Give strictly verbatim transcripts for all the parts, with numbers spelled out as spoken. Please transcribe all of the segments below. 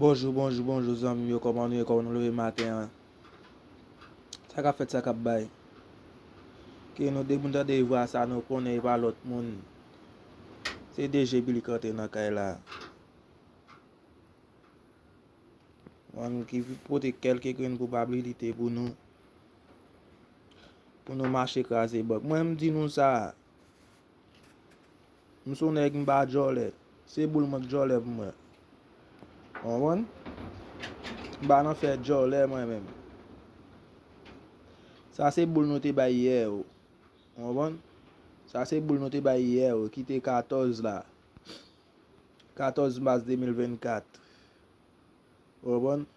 Bonjou, bonjou, bonjou, zanmi m yo, kòman nou ye, kòman nou leve maten an? Sa k ap fèt, sa k ap bay? Ke nou de moun tande vwa sa, nou konnen e pa lòt moun. Se D J Billy k antre nan kay la. Mwen ki pote kèlke grenn koupabilite pou nou, pou nou mache kraze bank. Mwen, m di nou sa, m se yon nèg, m pa djòlè. Se boul mwen k djòlè pou mwen. Ou konprann? M pa nan fè djòlè mwen menm. Sa se boul nou te bay yè, ou konprann? Sa se boul nou te bay yè, ou ki te katòz la. Katòz mas de mil vennkat. Ou konprann?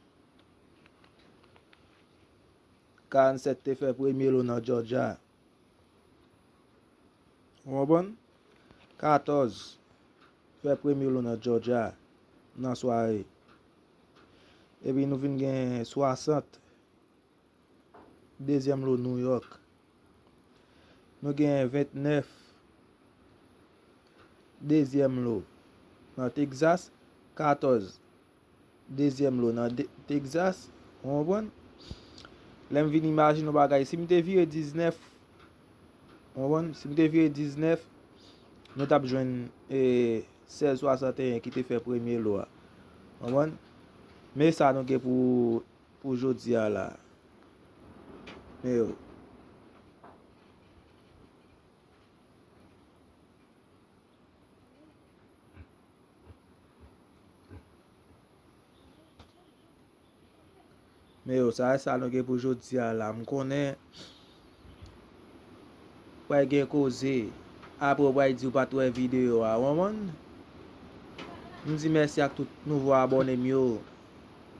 Karannsèt te fè premye lo nan Georgia. Ou konprann? Katòz fè premye lo nan Georgia nan sware. Epi nou vin gen swasant, dezyèm lo New York. Nou gen ventnèf, dezyèm lo nan Texas, katòz, dezyèm lo nan de- Texas. Ou konprann? Lè m vin imajine yon bagay, si m te vire diznèf, ou konprann? Si m te vire diznèf, nou t ap jwenn, e, sèz swasanteyen ki te fè premye lo a. Ou konprann? Men sa nou gen pou, pou jodi a la. Men yo. Men yo, sa e sa nou gen pou jodi a la. M konnen pral gen koze. Apre w pral di w pa t wè videyo a, ou konprann? M di mèsi ak tout nouvo abòne m yo,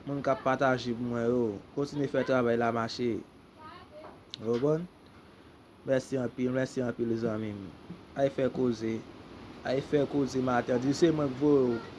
moun k ap pataje pou mwen yo. Kontinye fè travay la mache. Ou konprann? Mèsi anpil, mèsi anpil, zanmi m. Ay fè koze. Ay fè koze maten an. Di se mwen k voye w.